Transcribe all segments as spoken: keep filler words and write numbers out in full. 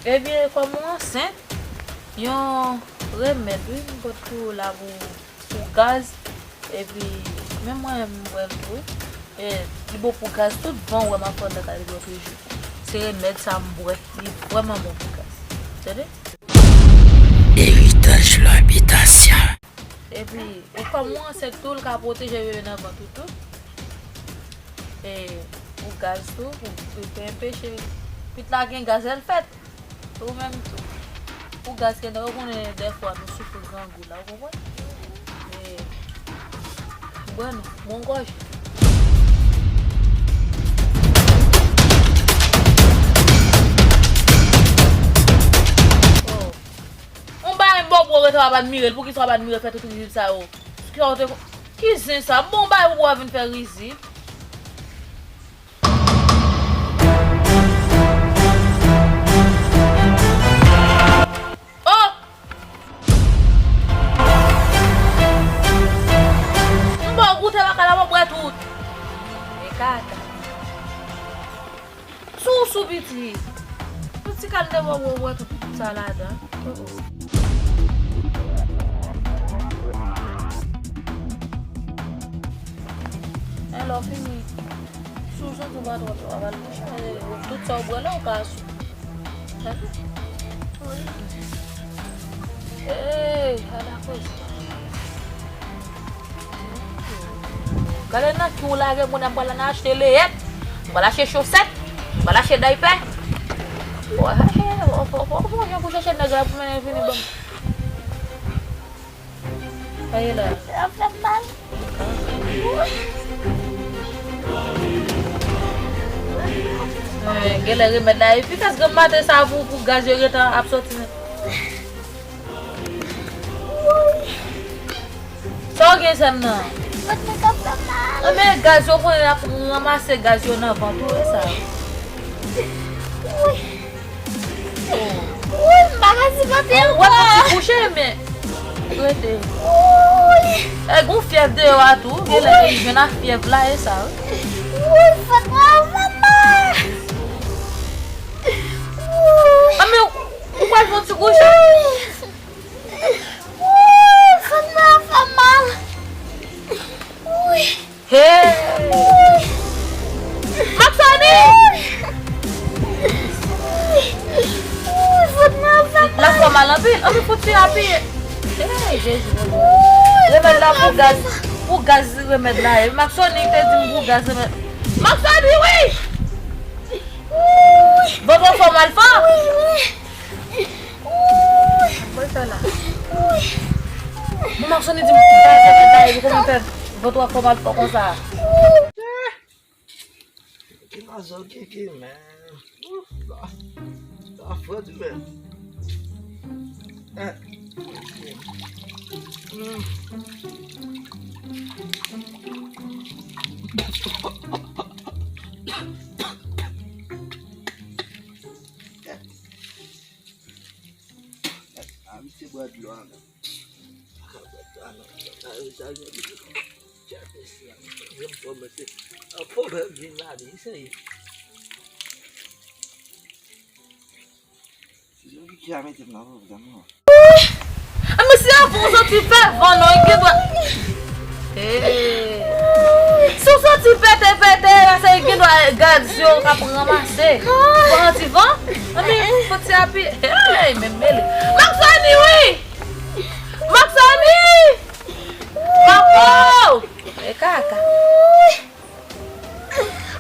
Ebyen, kòm ou ansent, yon remèd, wi, m pot pou ou la pou, pou gaz. Epi, menm mwen, m bwè l tou. E, li bon pou gaz, tout van ou wè m ap pran nan kay yo toujou. Se remèd sa m bwè, li vrèman bon pou gaz. Tande? Héritage L'Habitation. Epi, ou kòm ou ansent tou, l ka pwoteje bebe nan vant ou tou. E, pou gaz tou, pou, pou te anpeche pit la gen gaz lè l fèt. Ou menm tou. Pou gaz ke nou konnen dèfwa nou soufri grangou la, ou konprann? E, bwè nou, bon gòj. Oh. On bagay m ba w pou w rete w ap admire l. Poukisa w ap admire l fè tout rizib sa yo? Ki w te, ki zen sa? Bon, bagay pou w vin fè rizib. Oh! M ba w goute baka la, w ap bwè tout. E kaka. Sou, sou piti. Yon ti kal de bò, bò, bò, tout sa ladan. Oh, oh. Alò, fini. Si w santi w pa twò, twò, w ap al kouche, men tout sa w bwè la, w ka sou. Tande? Ey, ala koze. Gade nan ki w lage moun, m pral ann achte leyèt, m pral achte chosèt, m pral achte daypè. Fò w chache, fò, fò, fò, fò w jan pou chache nèg la pou mennen vini ban m. Sa ye la? Sa ap fè m mal. Ey, genlè remèd la efikas, granm maten sa pou, pou gaz yo gentan ap soti nan. Sa w gen sè m nan? Vant mwen k ap fè mal. Anben gaz yo konnen n ap ranmase gaz yo nan vant ou, e sa. Wi. Wi, m pa ka sipòte ankò. Ou wè pou ti kouche, men rete. Wi. E gon fyèv deyò a tou, genlè li jwenn ak fyèv la, e sa, wi. Wi, vant mwen ap fè mal. Wi. Anben, ou pral fè yon ti kouche? Wi, vant mwen ap fè mal. Wi. Hey! Maxoni! Wi, vant mwen ap fè mal. L ap fè mal anpil. Anpil fout fi apiye. Hey, Jezi, Bondye. Remèd la pou gaz. Pou gaz remèd la ye. Maxoni te di m pou gaz remèd. Maxoni, wi! Wi. Vant ou ap fè mal fò? Wi, wi. Wi. Mwen fè la. Wi. Bon, Maxoni di m pou gaz remèd la ye, kòman fè vant ou ap fè mal fò konsa? Ki mazò kiki, men. Ouf, la, la frèt, men. Eh. Mm. A, misye bwè dlo ankò. A, mesye, avan w soti fè van non, li gen dwa. Hey. Si w soti pete, pete, la se li gen dwa gaz yo k ap ranmase. Ou pa santi van? Anben, fò ti api. Hey, men mele. Maxoni, wi! Maxoni! Mapo! E kaka.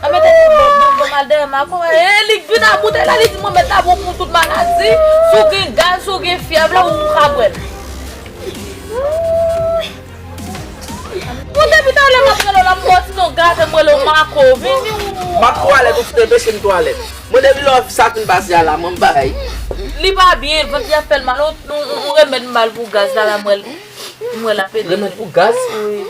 Anben, tèt mwen bon, bon, bon, mal dèyè Mapo. E, li vin ak boutèy la, li di mwen mèt la bon pou tout maladi. Si w gen gaz, si w gen fyèv la, ou ka bwè l. Bon, depi talè m ap rele w la, m wè w ti non gate, m rele w Mapo. Vini ou. M ap twalèt, ou ti te peche m twalèt. Mwen, depi lè w sa fin pase a la, mwen m bay. Li pa byen, vant li ap fè l mal. On, on, on remèd m ba l pou gaz la, la, m wè l, m wè l ap ede. Remèd pou gaz? Wi.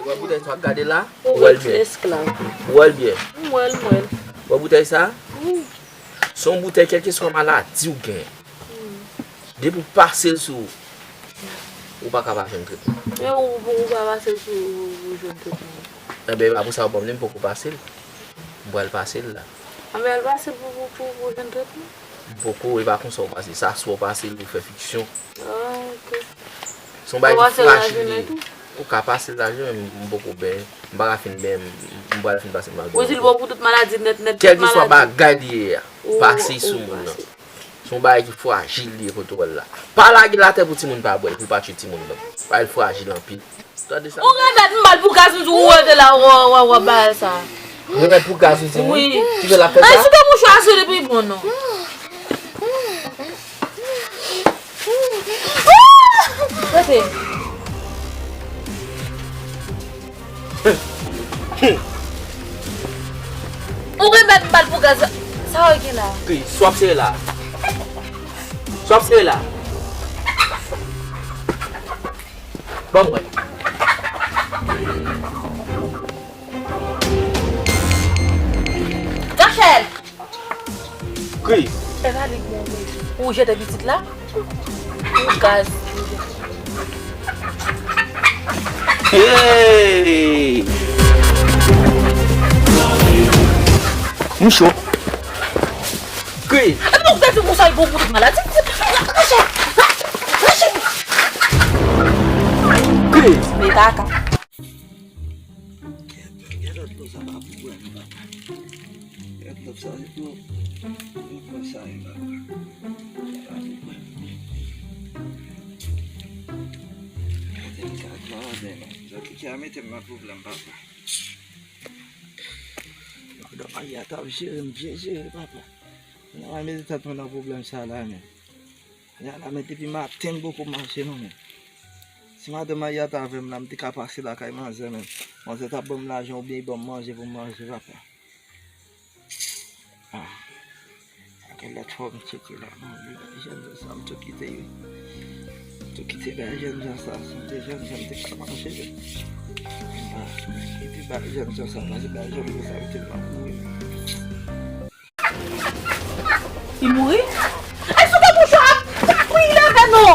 Ou wè boutèy sa w ap gade la? Ou wè l byen? Esklav. Ou wè l byen? M wè l, m wè l. Ou wè boutèy sa? Wi. Se yon boutèy kèlkeswa maladi w gen. Depi w pase l sou ou, ou pa ka pa jwenn tretman. Men ou, ou pa pase l sou ou, ou jwenn tretman. Enben, e pa pou sa w ban m li, m poko pase l. M pral pase l la. Anben, al pase pou, pou, pou, pou jwenn tretman? M poko, e pa konsa w pase. Sa swa w pase l pou fè fiksyon. Ah, ok. Se yon bagay ki frajil li ye. Ou ka pase l lajè, men m poko benyen. M pa ka fin benyen, m, m pral fin pase m lajè. Ou di l bon pou tout maladi nèt, nèt, tout maladi. Kèlkeswa bagay li ye a, pase sou moun nan. Se yon bagay ki frajil li ye kote w wè l la. Pa lage l atè pou timoun pa bwè l, pou l pa tiye timoun nan. Bagay frajil anpil. Ou remèt m bal pou gaz, m di ou rete la, w, w, w, w, bagay sa. Remèt pou gaz, ou di moun? Wi. Ki fè l ap fè sa? Ay, si w te mouchwa sou li pi bon, non. Rete. Ou remèt m bal pou gaz. Sa w gen la? Wi, sa w ap sere la? Sa w ap sere la? Ban m wè. Rachel! Kri! E pa li k bon vre. Ou jete pitit la? Ou gaz. Hey! M cho. Kri! E pou tèt ou konsa, e pou tout maladi. Rachel! Rachel! Kri! Men kaka. Kèt, kèt, lòt lò sa pa pou bwè non, papa. Kèt, lòt sa se pou, pou bwè sa ye, papa. Sa pa pou bwè. Gade m ka travay non. Zòt ki ka mete m nan pwoblèm, papa. Madan Maria t ap jere m byen jere, papa. Mwen mete tèt mwen nan pwoblèm sa la menm. Ya la, men depi maten m poko mache non, men. Si madan Maria t avè m la, m te ka pase lakay manzè, men manzè t ap ban m lajan oubyen ban m manje pou m manje, papa. Ah. Gen lòt fwa m tcheke la, non, li bay jèn jan sa, m tou kite, wi. M tou kite bay jèn jan sa, si m te jèn jan, m te ka mache, wi. Ah, kite bay jèn jan sa, pase bay jèn jan sa, m te pa mouri. Li mouri? Ay, sou te mouchwa ap wi leve non.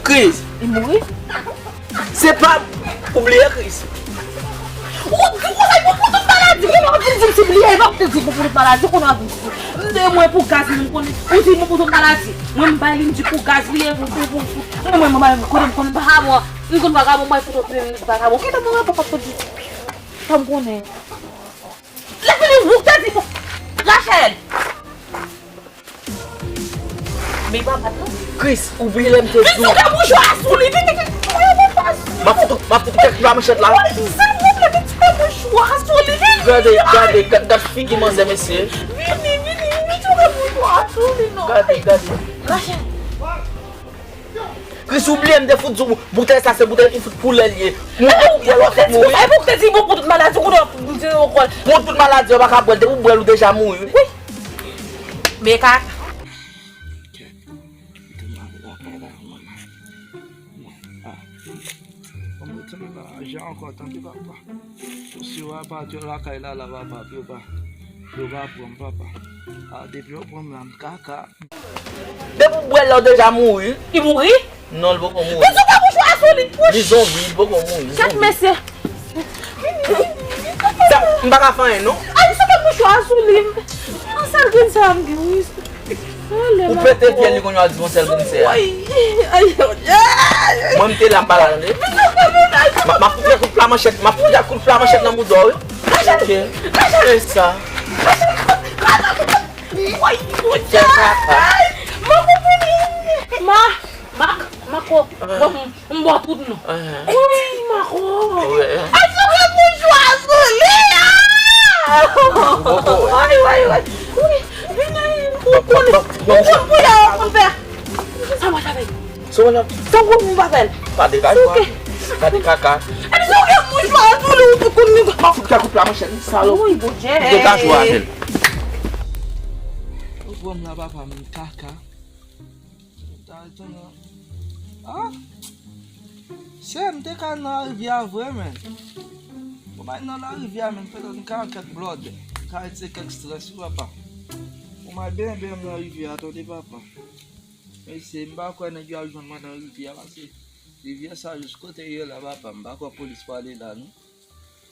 Kriz. Li mouri? Se pa ou bliye Kriz. Ou di konsa, ou pou tout maladi. Ou pa pou di si bliye, ou pa pou di pou tout maladi, konnen w ap di. M de mwen pou gaz, mwen konnen. Ou di mwen pou tout maladi. Mwen m bay li, m di pou gaz li ye, pou, pou, pou, pou. Mwen, mwen, mwen, mwen konnen, m konnen vagabon. M konn vagabon, mwen pou tout, m vagabon. Kite mwen rapò pa pou di. Sa m konnen. Lè fini, ou te di pou Rachel. Men pa bat non. Kris, ou bliye lè m te di w. Vin sou kè mouchwa sou li, vin, vin, vin, vin, vin, vin. M ap fout, m ap fout kèk pla manchèt la. Wi, silvouplè, vin sou kè mouchwa sou li, vin. Gade, gade, gad, gad figi manzè, mesye. Vini, vini, vin sou kè mouchwa sou li, non. Gade, gade. Rachel. Kris, ou bliye m te fout di w, boutèy sa se boutèy ki fout koulè l ye. Mwen, ou bwè l, w ap fout mouri. E pou w te di, bon, pou tout maladi, ou konnen w ap di w kòl. Pou tout maladi, w pa ka bwè l, depi w bwè l, ou deja mouri, wi. Wi. Men kaka. Kèt. Mwen tounen lakay la, manman. Ah. Mwen tounen lakay la ankò, tanpri, papa. Pou si w pa t yo lakay la, la, papa, pou yo pa, pou yo pa pran m, papa. Ah, depi yo pran m la, m kaka. Depi w bwè l la, w deja mouri. Li mouri? Non, li poko mouri. Men sou kè mouchwa sou li, wouch. Li zonbi, li poko mouri, li zonbi. Kèt mesye. Sa, m pa ka fè anyen, non. Ay, sou kè mouchwa sou li. Nan sèl grenn sa m gen, wi. Ou pete fyèl li konnya, w ap di yon sèl grenn sè a. Ay, ay, ay. Mwen, m te la, m pa la, tande. M, m ap fout yon kout pla manchèt, m ap fout yon kout pla manchèt nan mouda w, wi. Ok. E sa. Woy, Bondye! Ay, mwen konprann. Ma, ma, mako, bon, m bò tout non. Woy, mako. Ay, sa fè mouchwa sou li a! Woy, woy, woy. Woy, vini, ou konn, ou konn pou y a, ou konn fè. Sa mwen sa fè? Sa w konn pou m pa fè l? Pa degaj ou. Gade kaka. Epi si w gen mouchwa sou li, ou tout konn li. M ap fout kè kout pla manchèt, salòp. Woy, Bondye. Degaj ou avè l. Ou pran m la, papa, m kaka. Ah? Sè, m te ka nan larivyè a vre, men. Ou bay nan larivyè a, men, petèt m ka kèk blòdè. M ka retire kèk strès, wi, papa. Ou bay benben m nan rivyè a, tande, papa. Mesye, m pa kwè nèg yo ap jwenn mwen nan rivyè a, paske rivyè sa jis kote l ye la, papa, m pa kwè polis prale la, non.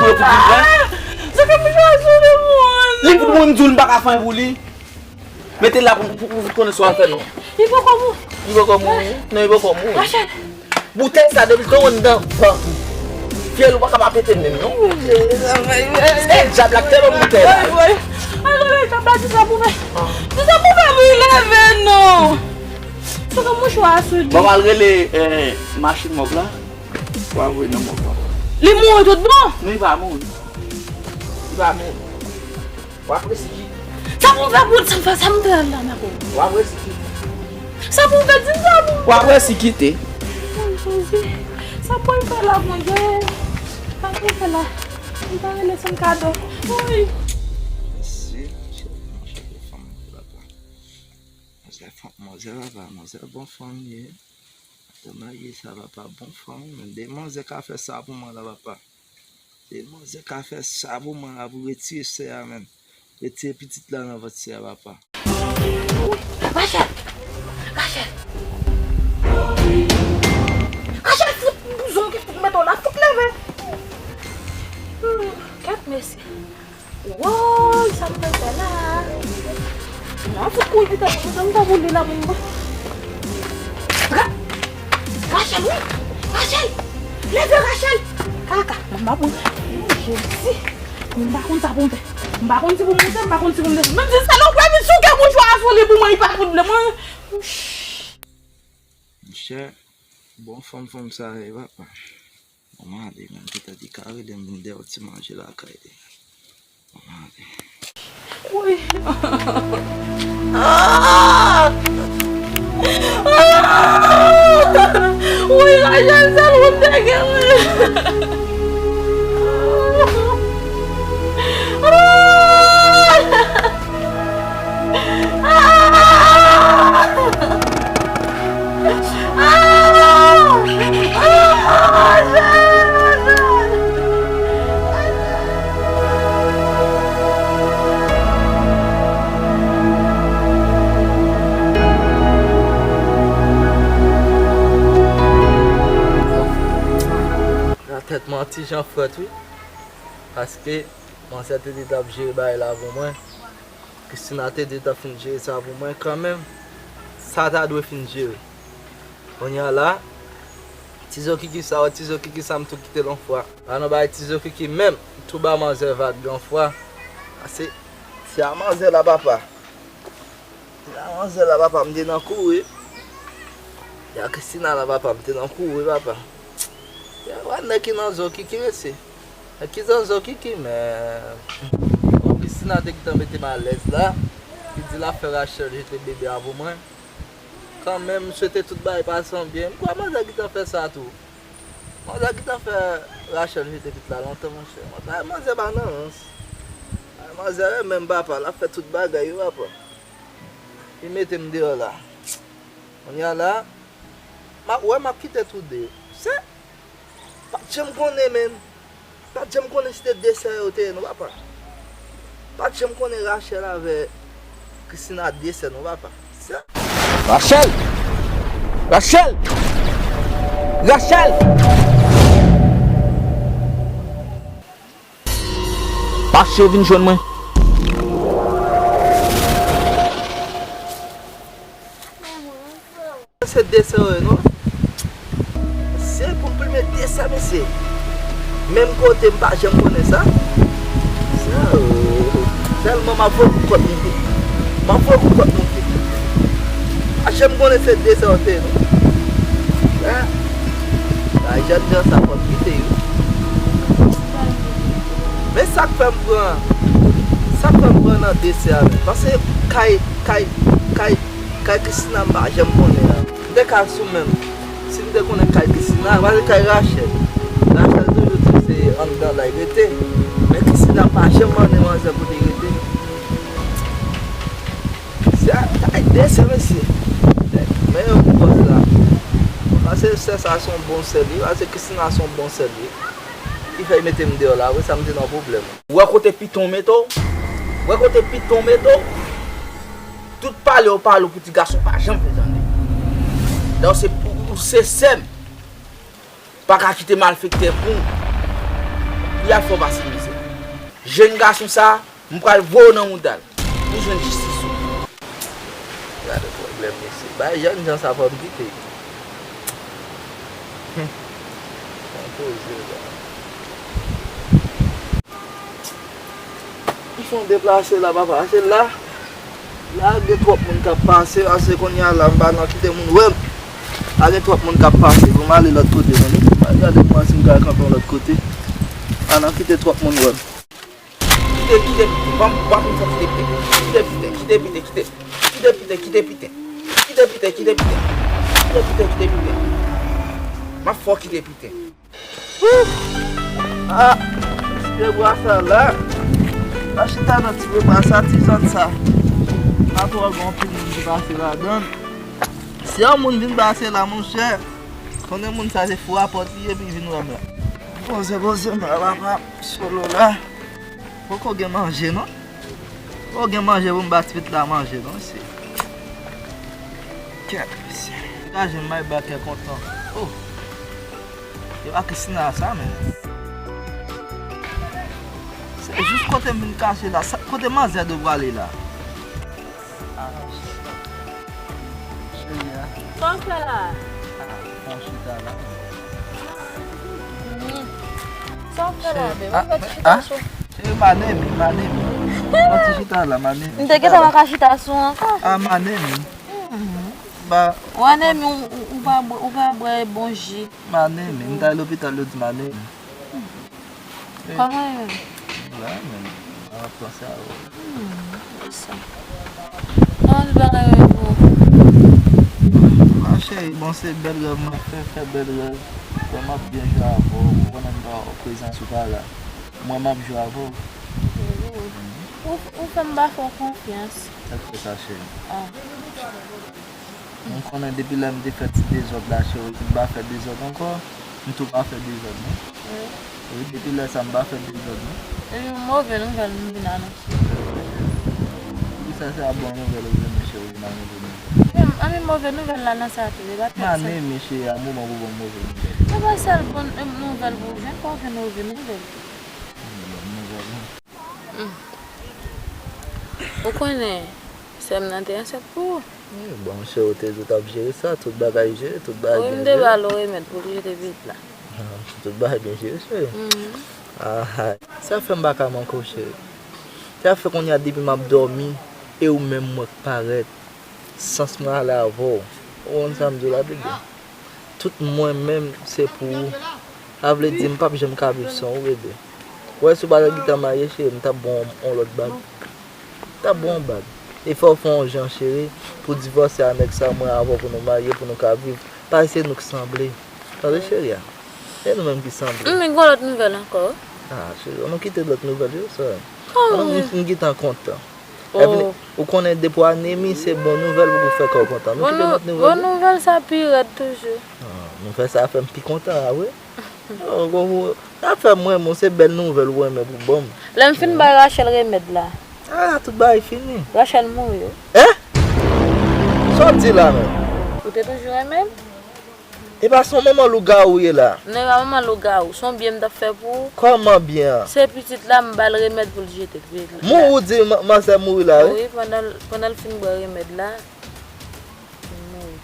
pou yo fout vin pran. Sa fè mouchwa sou li moun. Li fout moun di w li pa ka fè anyen pou li. Mete l la pou, pou, pou, pou konnen sa w ap fè non. Li poko mouri. Li poko mouri. Non, li poko mouri. Rachel. Boutèy sa depi l tonbe anndan vant ou. Fyèl ou pa ka pa pete menm non. E dyab la k te ban boutèy la. Ay, ay. Ay, ay, ay, dyab la di sa pou fè. Di sa pou fè pou li leve non. Sa fè mouchwa sou li. Bon, m al rele, eh, machin mòg la. W a voye nan mòg la. Li mouri tout bon? Non, li pa mouri. Li pa mouri. W ap resi kite. Sa pou m fè pou sa m fè sa m te la mako. W ap resi kite. Sa pou m fè di sa pou. W ap resi kite. Mwen Jezi. Sa pou m fè la Bondye. Sa pou m fè la. M ta rele san kado. Wi. Mesye, chèf, chèf fanm la pa. Manzè fanm, manzè la pa, manzè bon fanm ye. Manzè marye sa papa bon fanm. Men de manzè ka fè sa pou mwen la papa. Demanzè ka fè sa pou mwen la pou retire sè a menm. Retire pitit la nan vant sè a papa. Rachel! Rachel! Rachel, fout bouzon ki fout mete w la, fout leve! Kèt mesye! Woy, sa m pral fè la? Non, fout kouri pita, m ta boule la pou m. Ra-, Rachel, wi! Rachel! Leve, Rachel! Kaka, m pa bon. Jezi! M pa konn sa pou m fè. M pa konn si pou m moute, m pa konn si pou m desann. Menm si salopri a vin souke mouchwa a sou li pou mwen, li pa fout vle mwen. Monchè, bon fanm fanm sa ye, papa. Bon, m ale, menm petèt li ka rele m vin dèyè yon ti manje lakay li. Bon, m ale. Woy. Ah! Ah! Woy, Rachel, sèl ou m te gen, wi. Ah! Tèt mwen yon ti jan frèt wi. Paske manzè te di t ap jere bagay la pou mwen. Christina te di l t ap fin jere sa pou mwen kanmenm. Sa ta dwe fin jere. Kounye a la, ti zo kiki sa, wè ti zo kiki sa m tou kite l yon fwa. Pa nan bagay ti zo kiki menm, m tou ba manzè vag yon fwa. Pase, se a manzè la papa. Se a manzè la papa, m te nan kouri. Se a Christina la papa, m te nan kouri papa. Ya, wè nèg ki nan zo kiki mesye. Nèg ki nan zo kiki, men. Bon, Christina te gentan mete m alèz la. Li di l ap fè Rachel jete bebe a pou mwen. Kanmenm, m swete tout bagay pase an byen. M kwè manzè gentan fè sa tou. Manzè gentan fè Rachel jete pitit la lontan, monchè. Mwen kwè manzè pa nan rans. Manzè renmen m papa, l ap fè tout bagay wi papa. Li mete m deyò la. Kounye a la, m ap, wè m ap kite tou de. Se, pa t janm konnen, menn. Pa t janm konnen se te de sè yo te ye, non, papa. Pa t janm konnen Rachel avè Christina de sè, non, papa. Se. Rachel! Rachel! Rachel! Mache vin jwenn mwen. Se de sè yo ye, non? Se pou m plimen de sè, mesye. Menm kote, m pa janm konnen sa. Sa, oh, tèlman m ap voye kou kòt monte. M ap voye kou kòt monte. Pa janm konnen se de sè yo te ye, non? Sa, bay jèn jan sa fò kite yo. Men sa k fè m pran Sa k fè m pran nan desè a menm? Paske kay, kay, kay, kay Christina m pa janm konnen an. M te ka sou menm. Si m te konnen kay Christina, paske kay Rachel. Rachel toujou di se anndan la y rete. Men Christina pa janm mande manzè kote y rete. Se a, kay desè, mesye. Men yon bòs la. Paske sè sa se yon bon sè li, paske Christina se yon bon sè li. Ki fè y mete m deyò la, apre sa m te nan pwoblèm. Ou wè kote piten w mete w? Ou wè kote piten w mete w? Tout pale w pale w pou ti gason pa janm fè tande. Dayè se pou ou se sè m. Pa ka kite malfektè pran w pou y al fè w pase mizè. Jèn gason sa, m pral voye w nan mouda l. Ou jwenn jistis ou. Gade pwoblèm mesye. Bay jènjan sa fò m kite. Hum. Fè yon koze la. M fè yon deplase la papa. Se la. La gen twòp moun k ap pase. Ase kounye a la m pa nan kite moun wè m. La gen twòp moun k ap pase. Pou m ale lòt kote menm. Gade pou m wè si m ka kanpe yon lòt kote. Pa nan kite twòp moun wè m. Kite, kite piten. Ban m, ban m fè kite piten. Kite piten, kite piten, kite. Kite piten, kite piten. Kite piten, kite piten. Kite piten, kite piten. M ap fè w kite piten. Ouf! Ah, ti pye bwa sa la. Pa chita nan ti pye bwa sa, ti zòn sa. Pa twò gen anpil moun ki pase ladan l. Si yon moun vin pase la, monchè, konnen moun sa se fou rapòt li epi vin wè m la. Poze, poze m la, papa, solo la. Poko gen manje, non? Poko gen manje pou m ba ti pitit la manje, non, mesye. Kèt, mesye. Degaje m, may ba kè kontan. Oh! E pa Christina sa, menm. Se jis kote m vin kache la. Sa, kote manzè dwe prale la? Ah, cheri a. Sa w fè la? Ah, fè yon chita la. Hmm. Sa w fè la, bebe? Ou fè ti chita sou. Cheri, manemi, manemi. Fè yon ti chita la, manemi. M te gentan pa ka chita sou ankò. Ah, manemi. Ba. Manemi, ou, ou, ou pa bwè, ou pa bwè bon ji. Manemi, m t al lopital, yo di manemi. Kòman yo ye? La menm, m ap panse a ou. Hmm, e sa. Kòman tout bagay yo ye pou ou? Ma cheri, bon, se bèl rèv mwen fè, fè bèl rèv. Wè m ap byen jwe avè w, ou konnen m pa prezans ou pa la. Mwen m ap jwe avè w. Ou, ou fè m pa fè w konfyans. Sa k fè sa, cheri? Ah. M konnen depi lè m te fè ti dezòd la, cheri, m pa fè dezòd ankò. M tou pa fè dezòd, non. Wi. Wi, depi lè sa, m pa fè dezòd, non. Epi move nouvèl m vin anonse. Poukisa se a bon nouvèl ou vin, cheri, vin anonse nou? Anben, move nouvèl la nan sa tou, e pa tèt sa. Mane, mesye, a moman pou bon move nouvèl. E pa sèl bon, e, nouvèl pou ou jwenn, fò w jwenn move nouvèl tou. Bon nouvèl, non. Hmm. Ou konnen, sè m nan te ansent pou ou. Wi, bon, se ou te di w t ap jere sa, tout bagay jere, tout bagay byen jere. Wi, m te ba l yon remèd pou l jete pitit la. Ah, tout bagay byen jere, cheri. Mhm. Ah, ah. Sa fè m pa ka manke w, cheri. Sa fè kounye a depi m ap dòmi, e ou menm m wè k parèt. Sans mwen ale avè w. Ou konn sa m di w la, bebe? Tout mwen menm, se pou ou. Sa vle di, m p ap janm ka viv san ou, bebe. Ou wè, si w pa t gentan marye, cheri, m t ap ba w yon lòt bag. M t ap ba w yon bag. E fò w fè yon jan, cheri, pou w divòse a nèg sa, mwen avè w, pou nou marye, pou nou ka viv. Paske se nou k sanble. Tande, cheri a. Se nou menm ki sanble. M gen yon lòt nouvèl ankò. Ah, cheri, ann nou kite lòt nouvèl yo, sa. Kòman? Ann nou, m gentan kontan. Evni, ou konnen depi w anemi, se bon nouvèl pou fè kè w kontan. Nou kite lòt nouvèl yo. Bon nouvèl sa pi rèd toujou. Ah, nouvèl sa fè m pi kontan, a wi. Oh, bon, bon. Sa fè m renmen w, se bèl nouvèl ou renmen pou ban m. Lè m fin bay Rachel remèd la. Ah, tout bagay fini. Rachel mouri, wi. Hein? Sa w di la menm? Ou te toujou renmen l? E pa se yon manman lougawou w ye la? Non, e pa manman lougawou. Se yon byen m t ap fè pou ou. Kòman byen an? Se pitit la, m ba l remèd pou l jete pitit la. Mouri, ou di ma-, manzè mouri la, wi? Wi, pandan l, pandan l fin bwè remèd la, li mouri.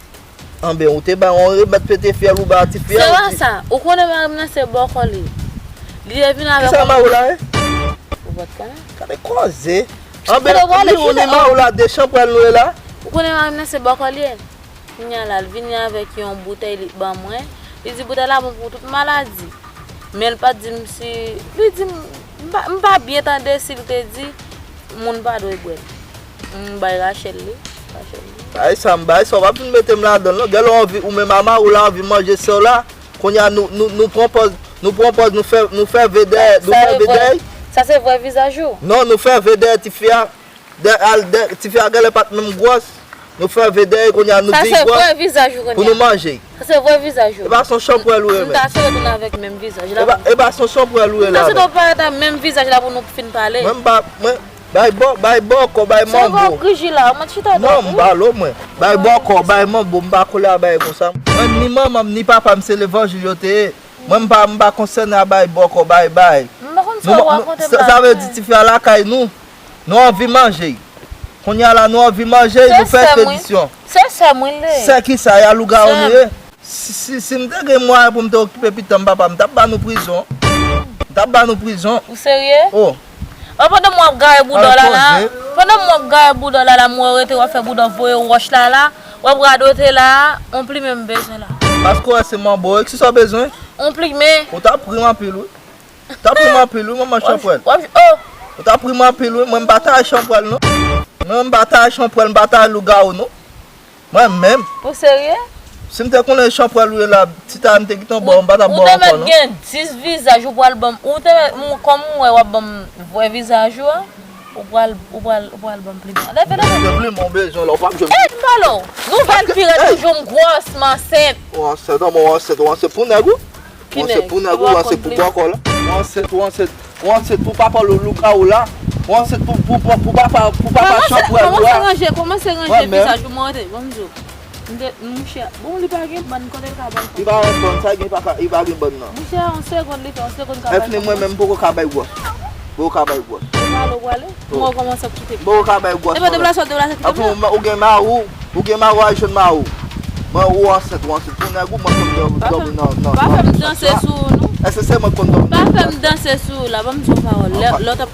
Anben, ou te ba yon remèd pete fyèl, ou ba ti fyèl, ou di. Se pa sa. Ou konnen mari m nan se bòkò li ye. Li te vin avèk yon... Kisa mari w la ye? Ou pa t konnen? Gade koze. Anben, li ou ni mari w la, de chanpwèl nou ye la. Ou konnen mari m nan se bòkò li ye. Kounye a la, l vini avèk yon boutèy li ban mwen. Li di boutèy la bon pou tout maladi. Men l pa t di m si, li di m, m pa, m pa byen tande si l te di, Moun pa dwe bwè l. M bay Rachel li. Rachel li. Bay sa, m bay sa, w pa vin mete m ladan l non. Gèlè w anvi, ou menm a mari w la anvi manje sè w la. Kounye a nou, nou, nou pran pòz, nou pran pòz, nou fè, nou fè ve dèyè, nou fè ve dèyè. Sa se vrè vizaj ou? Non, nou fè ve dèyè tifi a. Dè, al, dè, tifi a gèlè pa t menm gwòs. Nou fè ve dèyè, kounye a nou di gwòs. Sa se vrè vizaj ou kounye a. Pou nou manje. Sa se vrè vizaj ou. E pa se yon chanpwèl ou ye menm. M ta sou retounen avèk menm vizaj la. E pa, e pa se yon chanpwèl ou ye la menm. M ta sou retounen avèk menm vizaj la pou nou fin pale. Mwen m pa, mwen, bay bò, bay bòkò, bay manbo. Se yon griji la, mwen chita. Non, m pale w mwen. Bay bòkò, bay manbo, m pa kole a bagay konsa. Mwen ni manman m, ni papa m, se levanjil yo te ye. Mwen m pa, m pa konsène a bay bòkò, bay, bay. M pa konn sa w rakonte m la. Sa vle di tifi a lakay nou. Nou anvi manje. Kounye a la, nou anvi manje, nou fè ekspedisyon. Se sè m wi l ye. Sè kisa? E a lougawou nou ye? Si, si, si m te gen mwayen pou m te okipe pitit m papa, m t ap ba nou prizon. M t ap ba nou prizon. Ou serye? Oh. An pandan m w ap gaye bouda w la la, pandan m w ap gaye bouda w la la, m wè w rete w ap fè bouda w voye wòch la la, w ap radote la, on plimen m bezwen la. Paske w wè se manbo, e kisa w bezwen? On plimen. Ou t ap ri m anpil wi. T ap ri m anpil wi, manman chanpwèl. W ap, w ap, oh. Ou t ap ri m anpil wi, mwen m pa ta chanpwèl non. Mwen m pa ta chanpwèl, m pa ta lougawou non. Mwen menm. Ou serye? Si m te konnen chanpwèl ou ye la, ti ta m te gentan ba w, m pa t ap ba w ankò non. Ou te mèt gen dis vizaj, ou pral ban m, ou te mèt, m, kòm m wè w ap ban m vrè vizaj ou a, ou pral, ou pral, ou pral ban m plimen. Leve, leve. Ou te plimen, ou bezwen la, ou p ap jwenn. Ey, m pale w. Nouvèl pirèt, toujou m gwòs, m ansent. Ou ansent, ou ansent, ou ansent pou nèg ou? Ki nèg? Ou ansent pou nèg ou, ou ansent pou bòkò la. Ou ansent, ou ansent, ou ansent pou papa lougawou la. Ou ansent pou, pou, pou, pou papa, pou papa chanpwèl ou la. Kòmanse ranje, kòmanse ranje vizaj ou mwen, ban m di w. M te, monchè, bon, li pa gen bann, kote l ka bann? Li pa gen bann, sa gen pa ka, li pa gen bann nan. Monchè, yon segonn li fè, yon segonn ka bay. Efni mwen menm m poko ka bay gwòs. Poko ka bay gwòs. Ou pale, ou pale? Mwen kòmanse ap kite. Bon, ou ka bay gwòs. Epa deplase, deplase, kite mwen. Ou gen mari w, ou gen mari w, al jwenn mari w. Mwen, ou ansent, ou ansent pou nèg ou, mwen konn dòmi nan, nan. Pa fè m danse sou ou non. Èske se mwen konn dòmi nan? Pa fè m danse sou ou la, ban m di w pawòl. Lè w t ap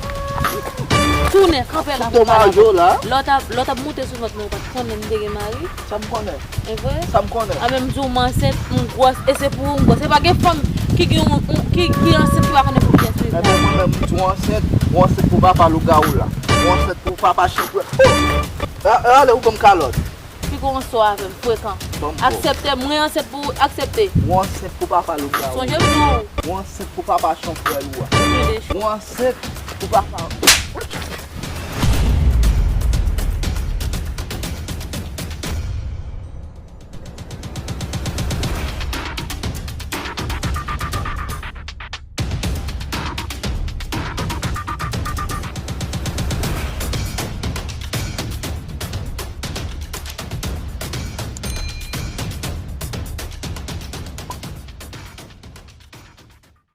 tounen, kanpe la pou pale avè m. Lè w t ap, lè w t ap moute sou vant mwen, ou pa t konnen m te gen mari. Sa m konnen? E vre? Sa m konnen? A men m di w m ansent, m gwòs, e se pou ou m gwòs. E pa gen fanm ki gen yon, yon, ki, ki ansent ki pa konnen pou kiyès li. Ebyen mwen menm m di w ansent, ou ansent pou papa lougawou la. Ou ansent pou papa chanpwèl. Oh! A, a, ale ou ban m kalòt. Piga w ansò avè m, frekan. Ban m bon. Aksepte, mwen ansent pou ou, aksepte. Ou ansent pou papa lougawou. Sonje m di w. Ou ansent pou papa chanpwèl ou a. Ou ansent pou papa